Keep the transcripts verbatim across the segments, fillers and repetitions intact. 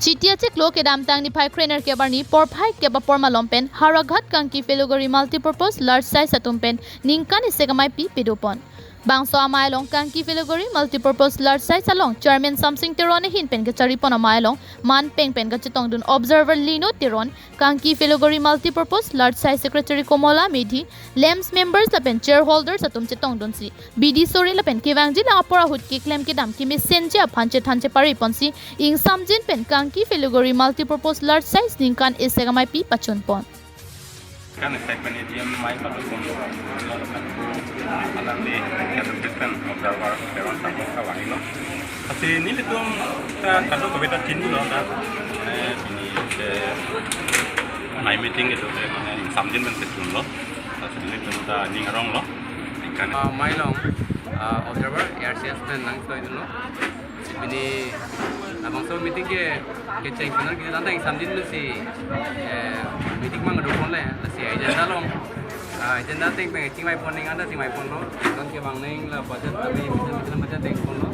Chiti achiklo kedamtang niphai krenerkep arni porphai kep apor malom pen Howraghat Kangki Philoguri Multipurpose Large Size atum pen ningkan isi amei pi pedopon. Bangso amei along Kangki Philoguri Multipurpose Large Size along Chairman Samsing Teron ahin pen kacharipon amei along manpeng pen kachetongdun Observer Lino Teron, Kangki Philoguri Multipurpose Large Size Secretary Komola Medhi, LAMPS members lapen shareholders atum chetongdunsi bidi sori lapen kevangji lang apor ahut keklem kedam kemesenji aphan chethan chepariponsi ingsamjin pen Kangki Philoguri Multipurpose Large Size ningkan isi amei pi pachunpon. Kan isi pen A G M amei pachunpon. Alangli kado pen observer Teron Sambung kavanglo. Lasi nelitum ta kado kave ta chinilo ta. Eh, pini, eh, amei meeting itu, eh, mane ingsamjin pen pachunlo. Lasi nelitum ta ning aronglo. Ikan. Ah, amei along, ah, observer A R C S pen nangsoidunlo. Pini labangso meeting ke kecheng penang kita tanta ingsamjin pensi, eh, meeting mang kedoponle, lasi agenda along, ah, agenda ateng pen chingvaipon, ning anta chingvaiponlo, non kevang ning la budget tapi meeting meeting budget ateng ponlo.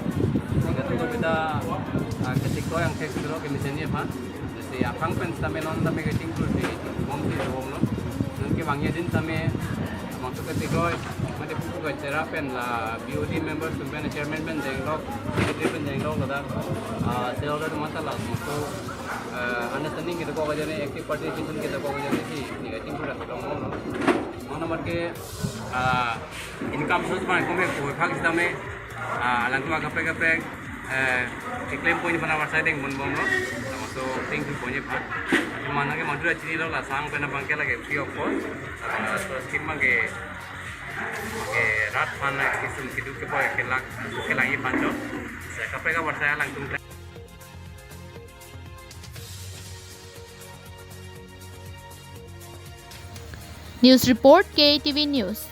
Sehingga tu kita, ah, ketik ko yang tek dulu kemesenji aphan. Lasi aphang pen sitame non tame kechingpursi bomsi bomlo. Non kevangji adin tame maksud ketik ko, mate pupu kachera pen la B O D members atum pen, chairman pen jenglok, secretary pen jenglok, ladak, ah, shareholder atum anta labangso, ah, understanding kedokok ajoine, active participation kedokok ajoine si, neli kachingpur rat longlo. Mane mane ke, ah, income source abang kome ko phak sitame, ah, alangtum akaprek kaprek, eh, keklem ponji aphan avarsai dengponbomlo. Labangso thing tu ponji aphan. Mane ke madu chinilo, la sang pen abang ke lake free of cost. Ah, so scheme abang ke, ke rat aphan kesung keduk kepoi kelak, kelangji aphan jo. Akaprek avarsai alangtum. News report, K T V News.